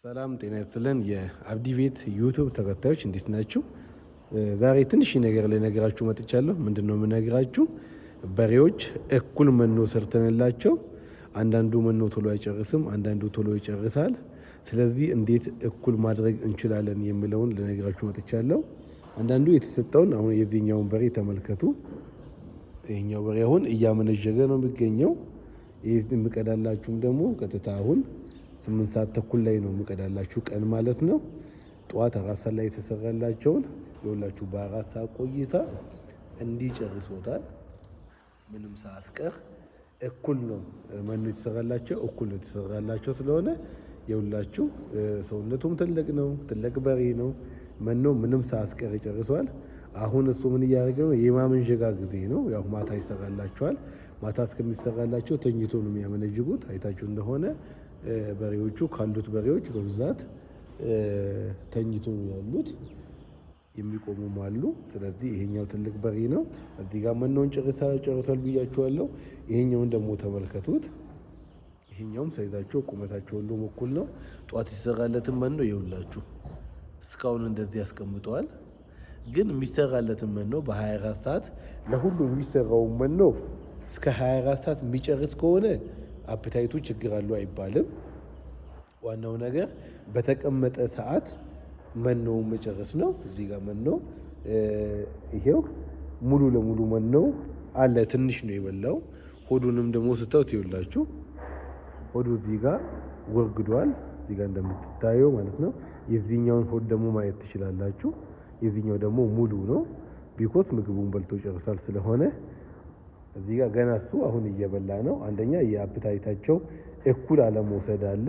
ሰላም ጤና ይስጥልን የአብዲ ቤት ዩቲዩብ ተከታዮች እንዴት ናችሁ? ዛሬ ትንሽ ነገር ልነግራችሁ መጥቻለሁ። ምንድነው የምነግራችሁ? በሬዎች እኩል መኖ ሰርተንላቸው አንዳንዱ መኖ ቶሎ አይጨርስም፣ አንዳንዱ ቶሎ ይጨርሳል። ስለዚህ እንዴት እኩል ማድረግ እንችላለን የሚለውን ልነግራችሁ መጥቻለሁ። አንዳንዱ የተሰጠውን አሁን የዚህኛውን በሬ ተመልከቱ። ይሄኛው በሬ አሁን እያመነዠገ ነው የሚገኘው። ይህ የምቀዳላችሁም ደግሞ ቀጥታ አሁን 8 ሰዓት ተኩል ላይ ነው የምቀዳላችሁ ቀን ማለት ነው። ጠዋት 4 ሰዓት ላይ የተሰራላቸውን ይኸውላችሁ በ4 ሰዓት ቆይታ እንዲህ ጨርሶታል። ምንም ሳያስቀር እኩል ነው መኖ የተሰራላቸው፣ እኩል ነው የተሰራላቸው ስለሆነ ይኸውላችሁ ሰውነቱም ትልቅ ነው፣ ትልቅ በሬ ነው። መኖ ምንም ሳያስቀር ጨርሷል። አሁን እሱ ምን እያደረገ ነው? የማመንዠጋ ጊዜ ነው። ያው ማታ ይሰራላቸዋል። ማታ እስከሚሰራላቸው ተኝቶ ነው የሚያመነዥጉት። አይታችሁ እንደሆነ በሬዎቹ ካሉት በሬዎች በብዛት ተኝቶ ነው ያሉት፣ የሚቆሙም አሉ። ስለዚህ ይሄኛው ትልቅ በሬ ነው። እዚህ ጋር መኖውን ጨርሷል ብያችኋለሁ። ይሄኛውን ደግሞ ተመልከቱት። ይሄኛውም ሳይዛቸው ቁመታቸው ሁሉም እኩል ነው። ጧት ይሰራለትን መኖ ይኸውላችሁ እስካሁን እንደዚህ ያስቀምጠዋል። ግን የሚሰራለትን መኖ በ24 ሰዓት ለሁሉም የሚሰራውን መኖ እስከ 24 ሰዓት የሚጨርስ ከሆነ appetite ኡ ችግር አለው አይባልም። ዋናው ነገር በተቀመጠ ሰዓት መኖውን መጨረስ ነው። እዚህ ጋር መኖ ይሄው ሙሉ ለሙሉ መኖ አለ። ትንሽ ነው የበላው። ሆዱንም ደግሞ ስታዩት ይኸውላችሁ ሆዱ እዚህ ጋር ወርግዷል። እዚህ ጋር እንደምትታየው ማለት ነው። የዚህኛውን ሆድ ደግሞ ማየት ትችላላችሁ። የዚህኛው ደግሞ ሙሉ ነው። because ምግቡን በልቶ ጨርሷል ስለሆነ እዚህ ጋር ገና እሱ አሁን እየበላ ነው። አንደኛ የ appetite ኣቸው እኩል አለመውሰድ አለ።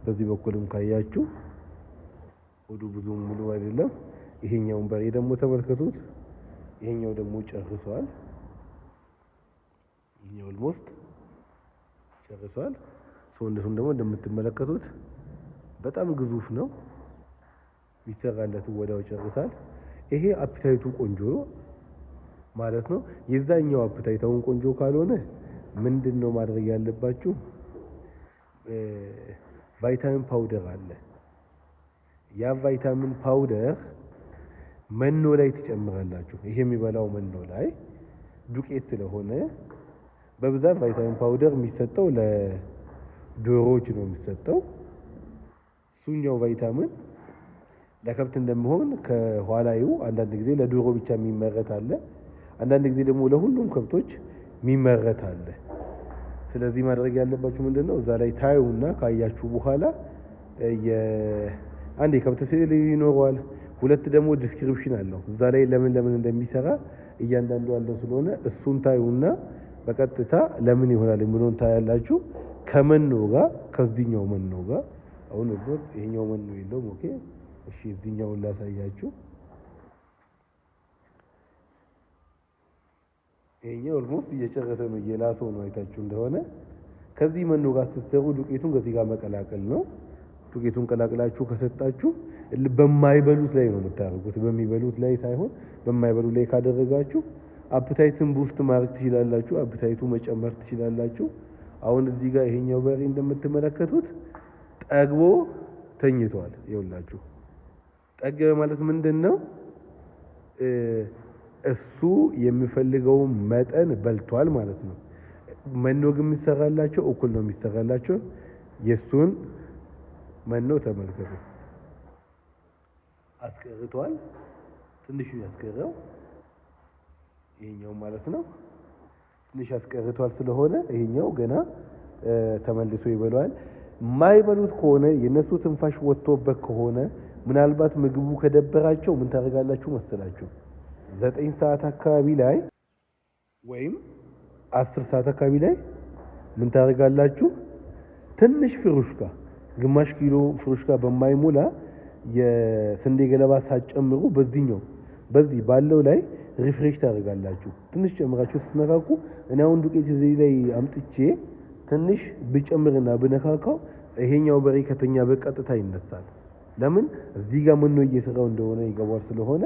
በዚህ በኩልም ካያችሁ ሆዱ ብዙም ሙሉ አይደለም። ይሄኛውን በሬ ደግሞ ተመልከቱት። ይሄኛው ደግሞ ጨርሷል። ይሄኛው almost ጨርሷል። ሰውነቱም ደግሞ እንደምትመለከቱት በጣም ግዙፍ ነው። የሚሰራለት ወዲያው ጨርሳል። ይሄ appetite ኡ ቆንጆ ነው ማለት ነው። የዛኛው appetite አሁን ቆንጆ ካልሆነ ምንድነው ማድረግ ያለባችሁ? vitamin powder አለ። ያ vitamin powder መኖ ላይ ትጨምራላችሁ። ይሄ የሚበላው መኖ ላይ ዱቄት ስለሆነ በብዛት vitamin powder የሚሰጠው ለዶሮዎች ነው የሚሰጠው። እሱኛው ቫይታሚን ለከብት እንደሚሆን ከኋላዩ አንዳንድ ጊዜ ለዶሮ ብቻ የሚመረት አለ። አንዳንድ ጊዜ ደግሞ ለሁሉም ከብቶች የሚመረት አለ። ስለዚህ ማድረግ ያለባችሁ ምንድነው? እዛ ላይ ታዩና ካያችሁ በኋላ አንድ የከብት ስዕል ይኖረዋል። ሁለት ደግሞ description አለው። እዛ ላይ ለምን ለምን እንደሚሰራ እያንዳንዱ አለው ስለሆነ እሱን ታዩና በቀጥታ ለምን ይሆናል የሚለውን ታያላችሁ። ከመኖ ጋር ከዚህኛው መኖ ጋር አሁን ይሄኛው መኖ የለውም። okay እሺ፣ እዚህኛውን ላሳያችሁ። ይሄኛው almost እየጨረሰ ነው፣ እየላሰው ነው። አይታችሁ እንደሆነ ከዚህ መኖ ጋር ስትሰሩ ዱቄቱን ከዚህ ጋር መቀላቀል ነው። ዱቄቱን ቀላቅላችሁ ከሰጣችሁ በማይበሉት ላይ ነው የምታደርጉት፣ በሚበሉት ላይ ሳይሆን በማይበሉት ላይ ካደረጋችሁ appetite ን boost ማድረግ ትችላላችሁ። appetite ኡ መጨመር ትችላላችሁ። አሁን እዚህ ጋር ይሄኛው በሬ እንደምትመለከቱት ጠግቦ ተኝቷል። ይኸውላችሁ ጠገበ ማለት ምንድነው? እሱ የሚፈልገው መጠን በልቷል ማለት ነው። መኖ ግን የሚሰራላቸው እኩል ነው የሚሰራላቸው። የሱን መኖ ተመልከቱ፣ አስቀርቷል። ትንሽ ያስቀረው ይሄኛው ማለት ነው። ትንሽ አስቀርቷል ስለሆነ ይሄኛው ገና ተመልሶ ይበላዋል። የማይበሉት ከሆነ የነሱ ትንፋሽ ወጥቶበት ከሆነ ምናልባት ምግቡ ከደበራቸው ምን ታደርጋላችሁ መሰላችሁ? 9 ሰዓት አካባቢ ላይ ወይም 10 ሰዓት አካባቢ ላይ ምን ታደርጋላችሁ? ትንሽ ፍሩሽካ ግማሽ ኪሎ ፍሩሽካ በማይሞላ የስንዴ ገለባ ሳትጨምሩ በዚህኛው በዚህ ባለው ላይ refresh ታደርጋላችሁ። ትንሽ ጨምራችሁ ስትነካኩ እኔ አሁን ዱቄት እዚህ ላይ አምጥቼ ትንሽ ብጨምርና ብነካካው ይሄኛው በሬ ከተኛ በቀጥታ ይነሳል። ለምን እዚህ ጋር መኖ እየሰራው እንደሆነ ይገባዋል። ስለሆነ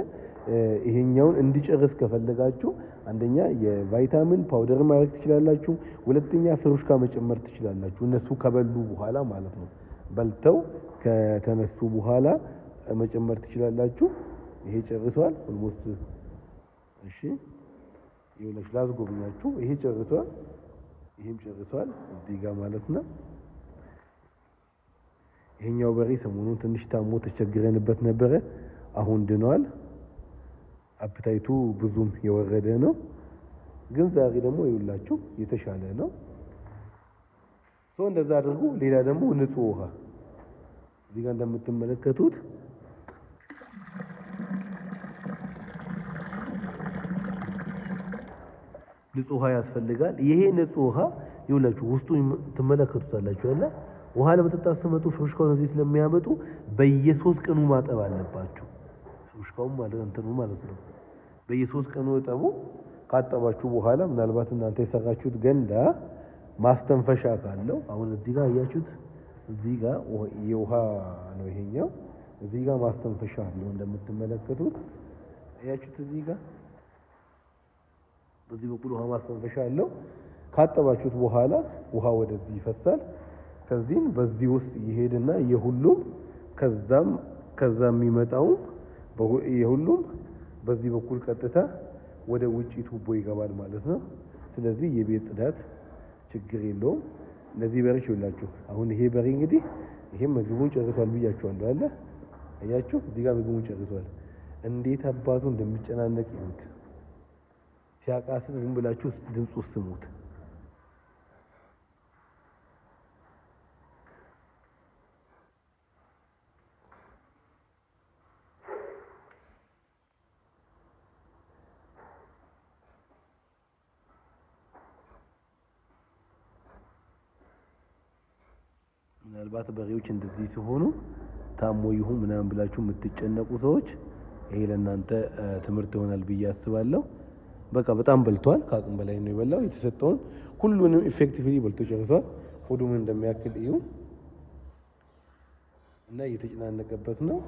ይሄኛውን እንዲጨርስ ከፈለጋችሁ አንደኛ የ vitamin powder ማድረግ ትችላላችሁ። ሁለተኛ ፍሩሽካ መጨመር ትችላላችሁ። እነሱ ከበሉ በኋላ ማለት ነው። በልተው ከተነሱ በኋላ መጨመር ትችላላችሁ። ይሄ ጨርሷል almost። እሺ ይኸውላችሁ ላስጎብኛችሁ። ይሄ ጨርሷል፣ ይሄም ጨርሷል እዚህ ጋር ማለት ነው። ይሄኛው በሬ ሰሞኑን ትንሽ ታሞ ተቸግረንበት ነበረ። አሁን ድኗል። appetite ኡ ብዙም የወረደ ነው፣ ግን ዛሬ ደግሞ ይኸውላችሁ የተሻለ ነው። So እንደዛ አድርጉ። ሌላ ደግሞ ንጹህ ውሃ እዚህ ጋር እንደምትመለከቱት ንጹህ ውሃ ያስፈልጋል። ይሄ ንጹህ ውሃ ይኸውላችሁ ውስጡ ትመለከቱታላችሁ አይደል? ውሃ ለመጠጣት ስትመጡ ፍሩሽካውን እዚህ ስለሚያመጡ በየሶስት ቀኑ ማጠብ አለባችሁ። ፍሩሽካውን ማለት እንትኑ ማለት ነው። በየሶስት ቀኑ እጠቡ። ካጠባችሁ በኋላ ምናልባት እናንተ የሰራችሁት ገንዳ ማስተንፈሻ ካለው አሁን እዚህ ጋር አያችሁት፣ እዚህ ጋር የውሃ ነው ይሄኛው። እዚህ ጋር ማስተንፈሻ አለው እንደምትመለከቱት አያችሁት። እዚህ ጋር በዚህ በኩል ውሃ ማስተንፈሻ አለው። ካጠባችሁት በኋላ ውሃ ወደዚህ ይፈሳል። ከዚህም በዚህ ውስጥ ይሄድና የሁሉም ከዛም ከዛ የሚመጣው የሁሉም በዚህ በኩል ቀጥታ ወደ ውጪ ቱቦ ይገባል ማለት ነው። ስለዚህ የቤት ጽዳት ችግር የለውም። እነዚህ በሬዎች ይኸውላችሁ አሁን ይሄ በሬ እንግዲህ ይሄም ምግቡን ጨርሷል ብያችኋለሁ አለ አያችሁ፣ እዚህ ጋር ምግቡን ጨርሷል። እንዴት አባቱ እንደሚጨናነቅ ይሁት። ሲያቃስት ዝም ብላችሁ ድምፁ ስሙት። ምናልባት በሬዎች እንደዚህ ሲሆኑ ታሞ ይሁን ምናምን ብላችሁ የምትጨነቁ ሰዎች ይሄ ለእናንተ ትምህርት ይሆናል ብዬ አስባለሁ። በቃ በጣም በልቷል። ከአቅም በላይ ነው የበላው። የተሰጠውን ሁሉንም effectively በልቶ ጨርሷል። ሆዱ ምን እንደሚያክል እዩ እና እየተጨናነቀበት ነው።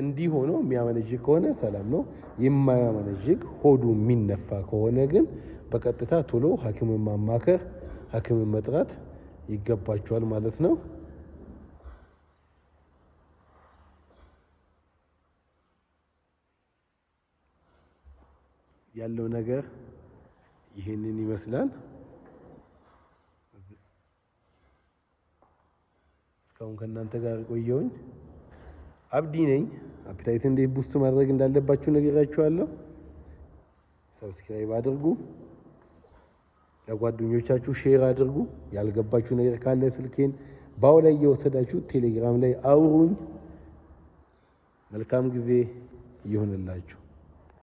እንዲህ ሆኖ የሚያመነዥግ ከሆነ ሰላም ነው። የማያመነዥግ ሆዱ የሚነፋ ከሆነ ግን በቀጥታ ቶሎ ሐኪምን ማማከር ሐኪምን መጥራት ይገባቸዋል ማለት ነው። ያለው ነገር ይህንን ይመስላል። እስካሁን ከእናንተ ጋር ቆየሁኝ። አብዲ ነኝ። Appetite እንዴት boost ማድረግ እንዳለባችሁ ነግራችኋለሁ። Subscribe አድርጉ፣ ለጓደኞቻችሁ share አድርጉ። ያልገባችሁ ነገር ካለ ስልኬን bio ላይ እየወሰዳችሁ ቴሌግራም ላይ አውሩኝ። መልካም ጊዜ ይሁንላችሁ።